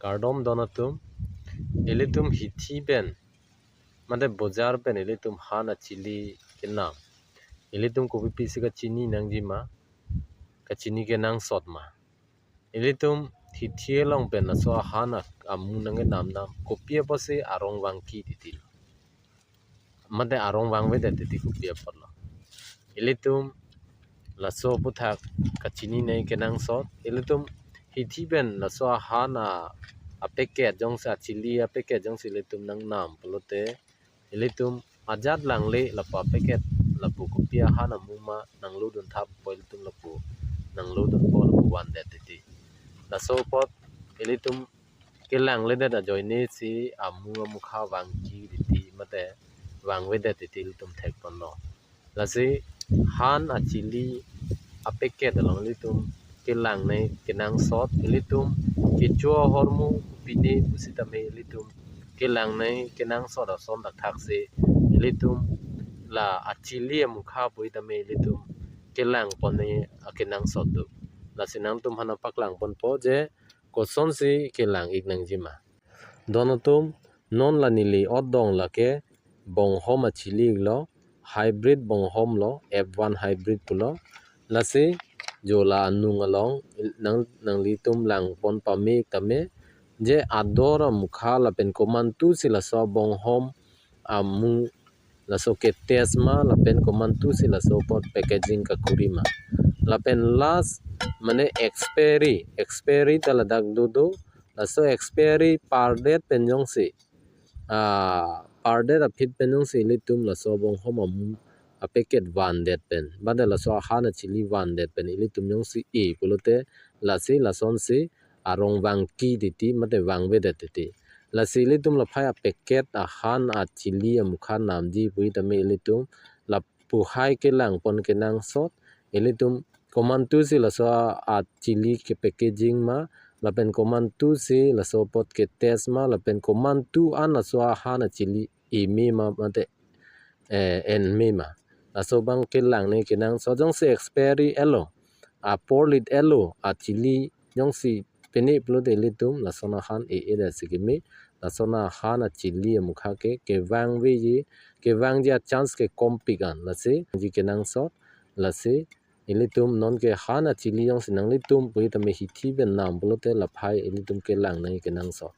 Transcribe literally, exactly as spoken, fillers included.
Kardom don atum, ilitum hithi pen, mate bojar pen ilitum han achili kenam, ilitum kopi pisi kachini nangji ma, kachini kenangsot ma. Ilitum hithi along pen laso ahan a-, amu nangkenam nam, kopi apotsi arong vangki titi lo, mate arong vangvedet titi kopi apotlo. Ilitum laso aputhak kachini nangji kenangsot, ilitum hithi pen laso ahan a, a-packet jongsi, achili a-packet jongsi ilitum nangnam pulote, ilitum ajat langle lapu a-packet, lapu kopi ahan amu ma nanglodun thappo, ilitum lapu nanglodunpo, lapu vandet titi. Laso apot ilitum kelangledet ajoine si amu amukha vangki titi mate vangvedet titi ilitum thekponlo. Lasi han achili a-packet along ilitum kelang nangji kenangsot, ilitum kecho ahormu pine pusitame ilitum kelang nangji kenangsot ason thakthak si ilitum la achili amukha pu tame ilitum kelangpon nangji akenangsot do. Lasi nangtum aphan nangpaklangponpo je kosonsi kelang-ik nangji ma. Don atum, non la neli odong lake bonghom achili lo, hybrid bonghom lo, F one hybrid pulo. Lasi jo la anung along nang, nanglitum langpon pame tame, je ador amukha lapen komantusi laso bonghom amu laso ke-test ma lapen komantusi laso apot packaging kakuri ma, lapen last mane expiry, expiry ta ladak dodo, laso expiry pardet pen jongsi, ah, pardet aphi pen jongsi ilitum laso bonghom amu a-packet vandet pen, mate laso ahan achili vandet pen ilitum jongsi e pulote, lasi lasonsi arong vangki titi mate vangvedet titi. Lasi ilitum laphai a-packet ahan achili amukha namji pu tame ilitum lapu hai kelangpon kenangsot, ilitum komantusi laso achili ke-packaging ma, lapen komantusi laso apot ke-test ma, lapen komantu an laso ahan achili eme ma mate, eh, enme ma. Laso abang kelang nangji kenangsot, jongsi expiry elo, a-porlit elo achili jongsi pine pulote ilitum lason ahan e-edet si keme, lason ahan achili amukha ke kevangveji, kevangji a-chance ke kompik an, lasi ji kenangsot, lasi ilitum nonke han achili jongsi nanglitum pu tame hithi pen nam pulote laphai ilitum kelang nangji kenangsot.